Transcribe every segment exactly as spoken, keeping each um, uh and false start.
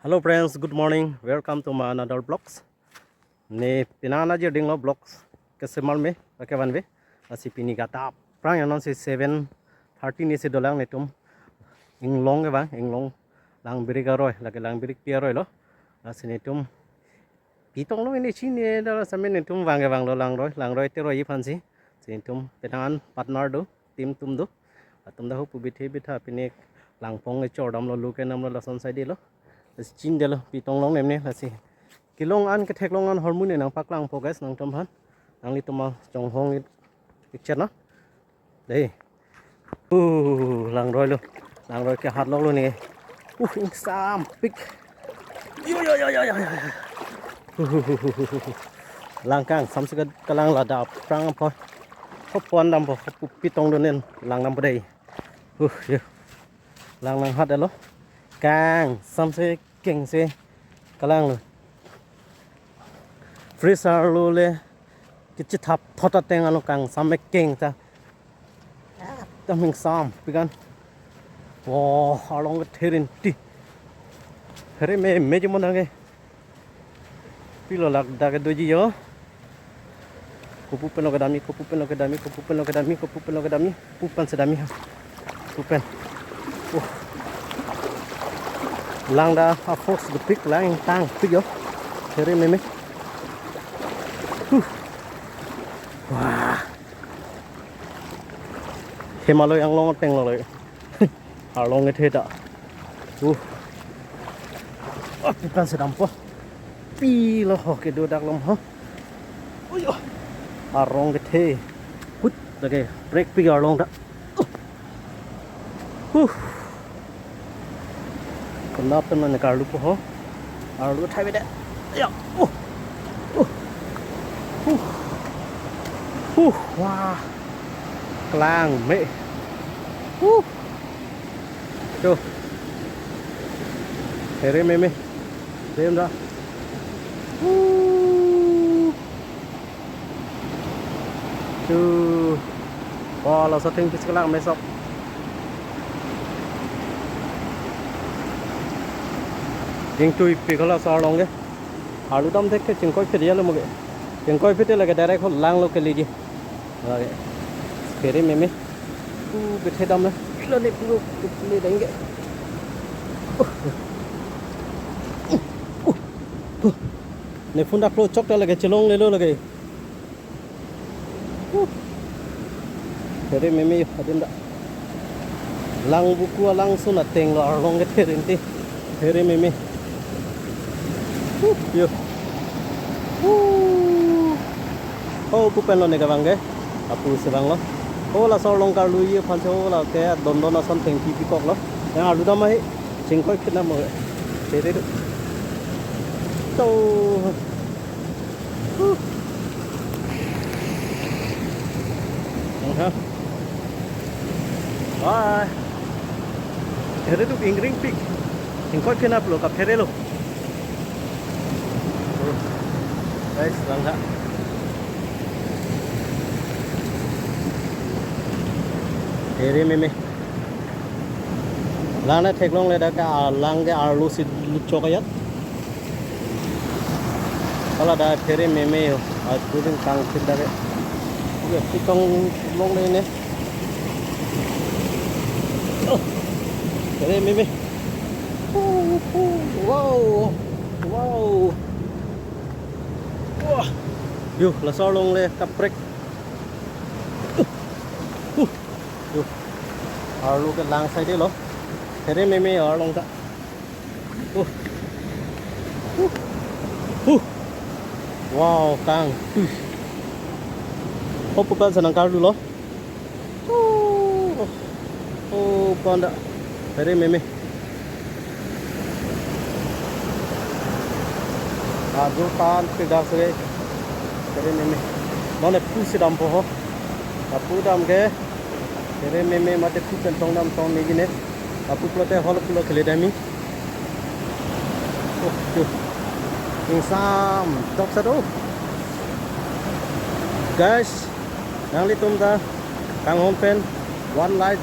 Hello friends, good morning. Welcome to my another vlogs. Ne penang ajirding lo vlogs kesemal me lake vanve. Lasi pini kadap prang ya non si seven thirty ne si dolang netum inglong kevang, inglong lang birik aroi, lake lang birikpi aroi lo. Lasi netum pitong lo ini chini dala same netum vang kevang lo langroi, langroi teroi aphansi. Si netum penang an partner do, team tum do. Latum dak hu pu bithe bitha pini langpong kechor damlo, lu kenamlo, lason sai dilo. Lasi chin delo pitong long nemne lasi. Kelong an ketheklong an hormu ne nangpaklangpo guys nangtum aphan. Nanglitum ma chonghong it picture na. Dei. Uh, langroi lo. Langroi ke hat lok lo ne. Uh, ingsampik. Yo, yo, yo, yo, yo, yo. Uh, uh, uh, uh, uh, uh. Lang kangsamse ke kelang ladak prang apot. Hop pon dampo, hop pitong donen lang dampo dei. Uh, yo. Lang nanghat lo. Kangsamse kengse kelang lo. Fresh arlo le kechithap thot ateng ano kangsam ekeng ta. Ekdom ingsampik an. Wah, arlong kethe rinti. Phere meme jumon age. Pilo ladak doji yo. Kopu pen lo kedam-i, kopu pen lo kedam-i, kopu pen lo kedam-i, kopu pen lo kedam-i, kopu pen si dam-i ha. Kopu pen. Uh. Lang dak a force dopik, lang ingtangpik yo. Phere meme. Huh. Wah. Himalayan long ateng lo lo. Arlong kethe ta. Uh. Oh, kopu pen si dampo. Pilo ho kedo dak lom ho. Uyo. Arlong kethe. Hut lake break pik arlong ta. Uh. Huh. Kenap teman karlu po ho. Arlo thai beda. Ya. Uh. Uh. Uh. Uh. Wah. Kelang me. Uh. Tuh. Phere meme. Dem da. Uh. Tuh. Wah, laso thengpi si kelang mesok. Ingtuipik laso arlong ke. Arlo dam thek ke chingkoiphet ya lo mo ke. Chingkoiphet lake direct ho lang lo keleji. Lake. Phere meme. Uh, kethe dam na. Lo ne puro kethe dam ke. Uh. Uh. Uh. Ne phone dak lo chok ta lake chelongle lo lake. Uh. Phere meme yo, adim da. Lang buku alangsun ateng lo arlong kethe rinti. Phere meme. Uh, yo. Uh. Oh, kopu pen lo ne kevang ke. Apu si vang lo. Oh, laso arlong karlu ye aphan si oh lake don don ason thengpi pikok lo. Yang arlo dam ahi. Chingkoiphet na mo. Phere do. To. Huh. Aha. Wah. Phere do ingringpik. Ingkoiphet na pulo kaphere lo. Guys, langha. Phere meme. Lang ne theklongle dak ke, ah, lang ke arlo si luchok ayat. Hala dak phere meme yo, ah, building kangthir dak ke. Oke, pitong longle ne. Oh, phere meme. Wow, wow. Wah, yo, laso arlong le kaprek. Uh, uh. Yo. Arlo ke lang sai delo. Phere meme arlong ta. Uh. Uh. Uh. Wow, kang. Uh. Hopu pen si nangkarlu lo. Uh. Oh, panda. Phere meme. Ajo tan pegas re. Phere meme. Mane phu si dampo ho. Apu dam ke. Phere meme mate phu pen tong dam tong ne gine. Apu pulote hol pulo kele dam-i. Oh, tuh. Ingsam. Dok sa do. Guys, nanglitum ta kanghon pen one like,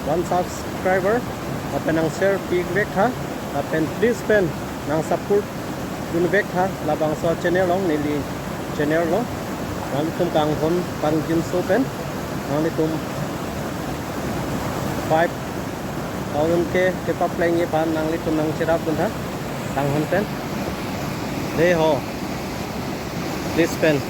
one subscriber, lapen nang share pivek tha, lapen please pen nang support dun vek tha labangso channel along, neli channel along. Nanglitum kanghon kangjinso pen nanglitum five thousand K kepaplengji aphan nanglitum nangcherap dun tha kanghon pen. Dei ho, please pen